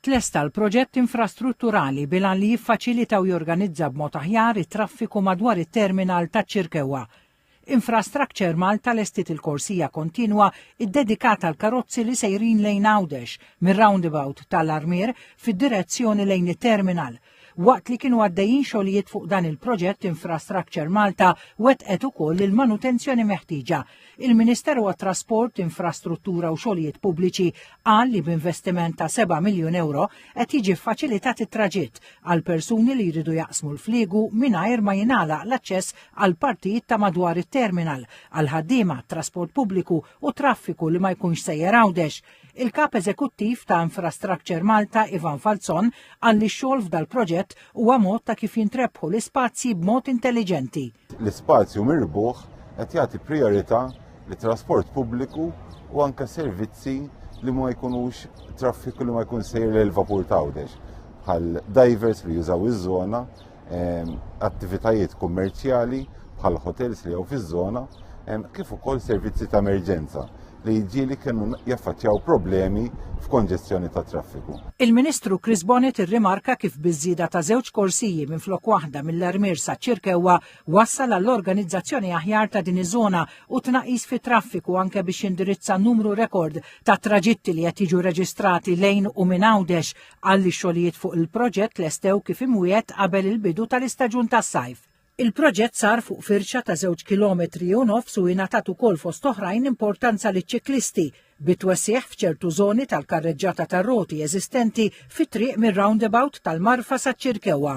Tlesta l-proġett infrastrutturali bil-għan li jiffaċilita u jorganizza b'mod aħjar it-traffiku madwar it-terminal taċ-Ċirkewwa. Infrastructure Malta lestiet il-korsija kontinwa ddedikata għall-karozzi li sejrin lejn Għawdex mir-roundabout tal-Armier fid-direzzjoni lejn it-terminal. Waqt li kienu għaddejjin xogħlijiet fuq dan il-proġett Infrastructure Malta wettqet ukoll il-manutenzjoni meħtieġa. Il-Ministeru għat-Trasport, Infrastruttura u Xogħlijiet Pubbliċi qal li b'investiment ta' 7 miljun euro qed jiġi ffaċilitat it-traġitt għal persuni li jridu jaqsmu l-fliegu mingħajr ma jingħalaq l-aċċess għal partijiet ta' madwar it-terminal, għal ħaddiema, trasport pubbliku u traffiku li ma jkunx sejjer Għawdex. Il-Kap Eżekuttiv ta' Infrastructure Malta Ivan Falzon qal li x-xogħol f'dal-proġett huwa mod ta' kif jintrebħu l-ispazji b'mod intelliġenti. L-ispazju mirbuħ qed jagħti prijorità lit-trasport pubbliku u anke servizzi li ma jkunux traffiku li ma jkun sejjer lejn il-vapur t'Għawdex bħal divers li jużaw iż-żona, ehm, attivitajiet kummerċjali bħal hotels li hawn fiż-żona, ehm, kif ukoll servizzi ta' emerġenza li ġieli kienu jaffaċċjaw problemi f'konġestjoni ta' traffiku. Il-Ministru Chris Bonnet irrimarka kif biż-żieda ta' żewġ korsiji minflok waħda mill-Armier sa Ċirkewwa wassal għall-organizzazzjoni aħjar ta' din iż-żona u tnaqqis fit-traffiku anke biex jindirizza numru rekord ta' traġitti li qed jiġu reġistrati lejn u minn Għawdex. Qal li x-xogħlijiet fuq il-proġett lestew kif imwiegħed qabel il-bidu tal-istaġun tas-sajf. Il-proġett sar fuq firxa ta' żewġ kilometri u nofs u ingħatat ukoll fost oħrajn importanza liċ-ċiklisti bi twessiegħ f'ċertu żoni tal-karreġġata tar-roti eżistenti fit-triq mir-roundabout tal-Marfa saċ-Ċirkewwa.